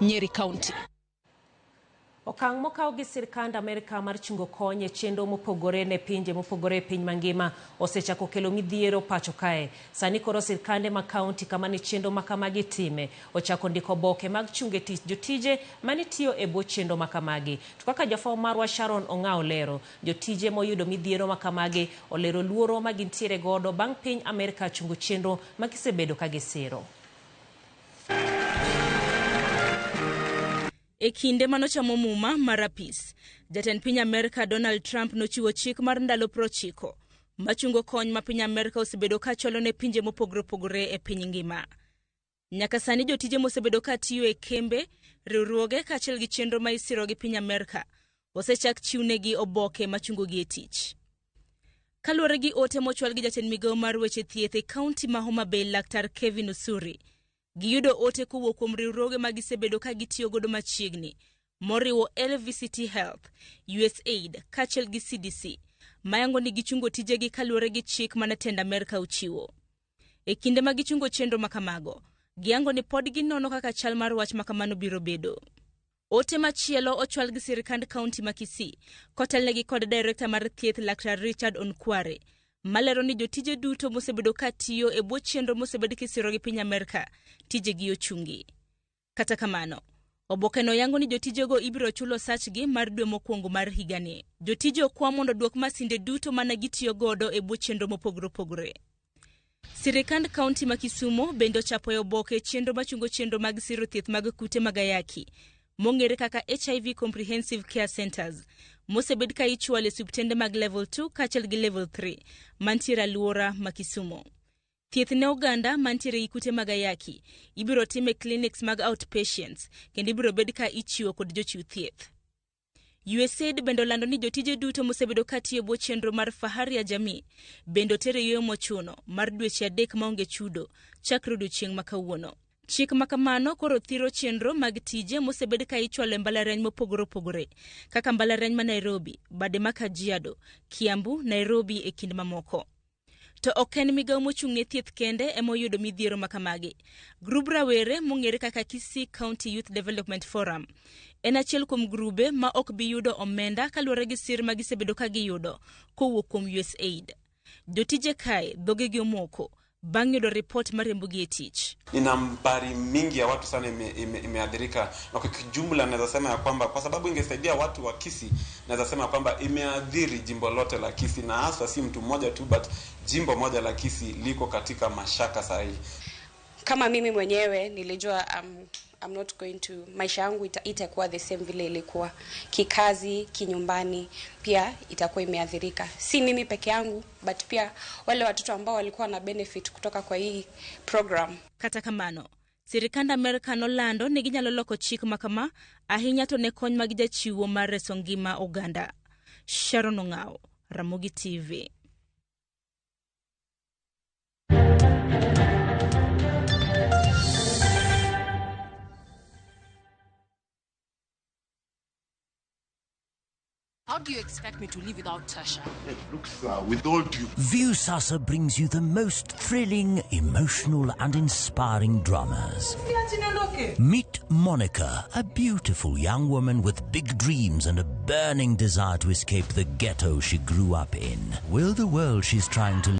Nyeri County. Okang' mokaw gi sirkand Amerka mar chungo kony e chenro mopogore ne pinje mopogore e piny mangima osechako kelo midhiero pacho kae. Sani koro sirkande ma kaunti kama ne chenro ma kamagi itime ochako ndiko oboke mag chungo e tich jotije mane tiyo e bwo chenro ma kamagi. To kaka jafwambo marwa Sharon Ong'ao lero, jotije moyudo midhiero ma kamagi olero luoro ma gintiere godo bang' piny Amerka chungo chenro ma gisebedo ka gisiro. E kinde manochamo muma mar apis, jatend piny Amerka Donald Trump nochiwo chik mar ndalo 90 machungo kony ma piny Amerka osebedo ka chwalo ne pinje mopogore opogore e piny ngima. Nyaka sani jotije mosebedo ka tiyo e kembe, riwruoge kaachiel gi chenro ma isiro gi piny Amerka osechak chiwnegi oboke machungogi e tich. Kaluwore gi ote mochwal gi jatend migawo mar weche thieth e kaunti ma Homa Bay Laktar Kevin Osuri, giyudo ote kowuok kuom riwruoge ma gisebedo ka gitiyo godo machiegni moriwo LVCT Health, USAID kaachiel gi CDC mayango ni gichungo tijegi kaluwore gi chik mane tend Amerka ochiwo. E kinde ma gichungo chenro ma kamago, giyango ni pod ginono kaka chal mar wach ma kamano biro bedo. Ote machielo ochwal gi sirkand kaunti ma Kisii kotelnegi kod direkta mar thieth Laktar Richard Onkware malero ni jotije duto mosebedo ka tiyo e bwo chenro mosebed kisiro gi piny Amerka tijegi ochungi. Kata kamano, obokeno yango ni jotijego ibiro chulo osachgi mar dwe mokwongo mar higani. Jotije okwa mondo oduok masinde duto mane gitiyo godo e bwo chenro mopogore opogore. Sirikand kaunti ma Kisumo bende ochapo e oboke chenro machungo chenro mag siro thieth mag kute mag ayaki mong'ere kaka HIV Comprehensive Care Centers mosebed ka ichwalo e osiptende mag level 2 kaachiel gi level 3 mantiere alwora ma Kisumo. Thieth ne oganda mantiere gi kute mag ayaki ibiro tim e clinics mag outpatients kendo ibiro bed ka ichiwo kod jochiw thieth. USAID bende olando ni jotije duto mosebedo ka tiyo e bwo chenro mar Fahari ya Jamii bende oter e yueyo mochuno mar dweche adek maonge chudo chakre odiechieng' ma kawuono. Chik ma kamano koro thiro chenro mag tije mosebed ka ichwalo e mbalariany mopogore opogore kaka mbalariany ma Nairobi, bade ma Kajiado, Kiambu, Nairobi e kind mamoko. To ok en migawo mochung' ne thieth kende ema oyudo midhiero ma kamagi. Grub rawere mong'ere kaka Kisii County Youth Development Forum en achiel kuom grube ma ok bi yudo omenda kaluwore gi sir ma gisebedo ka giyudo kowuok kuom USAID. Jotije kae dhogegi omoko bang' yudo ripot mariembogi e tich. Ni nambari mingi ya watu sana imeathirika ime na kwa kijumla naweza sema ya kwamba kwa sababu ingesaidia watu wa Kisii, naweza sema ya kwamba imeathiri jimbo lote la Kisii, na hasa si mtu mmoja tu, but jimbo moja la Kisii liko katika mashaka sahihi. Kama mimi mwenyewe nilijua I'm not going to, maisha yangu itakuwa the same vile ilikuwa kikazi, kinyumbani pia itakuwa imeathirika. Si mimi peke yangu but pia wale watoto ambao walikuwa na benefit kutoka kwa hii program. Kata kamano, sirikand Amerka nolando ni ginyalo loko chik ma kama ahinya to ne kony ma gijachiwo mar reso ngima oganda. Sharon Ong'ao, Ramogi TV. How do you expect me to live without Tasha? Look, sir, with all due... Viusasa brings you the most thrilling, emotional and inspiring dramas. Meet Monica, a beautiful young woman with big dreams and a burning desire to escape the ghetto she grew up in. Will the world she's trying to